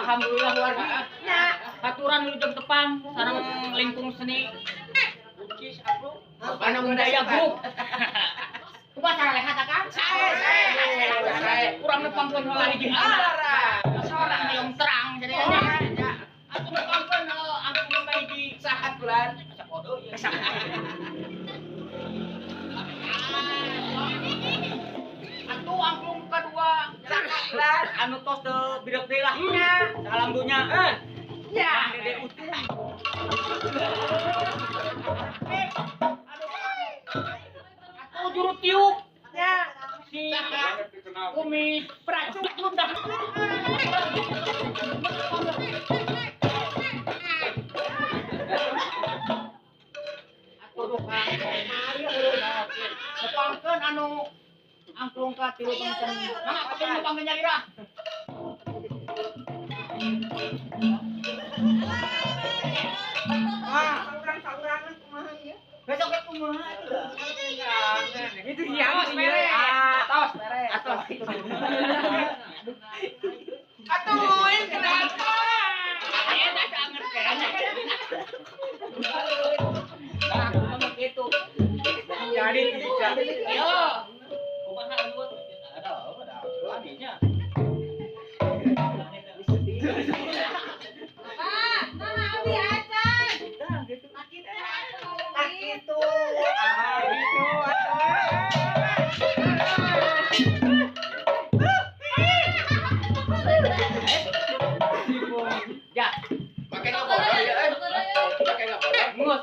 Alhamdulillah warga. Aturan wilujeng tepang sareng lingkung seni Ucis aku Pana Budaya Group. Kumaha saralehat akang? Sae sae. Urang nepangkeun heula hiji. Sorang yang terang jadi nya. Aku nepangkeun angklung hiji sahat bulan. Asa bodoh ieu. Atuh angklung kadua sahat bulan anu tos teu bireuk deui lah. Salam dunya. Ya, Dede utuh. Atuh juru tiup. Ya. Si kumis peracuk belum dah. Atuh nepangkeun anu angklung ka tilu tengten. Mangga kapung nepangkeun nyalira. Ah, saurang-saurangan kumaha ieu? Besok ge kumaha atuh? Itu dia beres. Atos beres. Atos. Atuh, ini kenapa? Aya da ngerti. Nah, aku ngomong gitu. Jadi tidak. Yo. Kumaha anu? Ada apa da? Adinya. Pak, mama abi acan. Gitu. Ah, gitu. Ngus.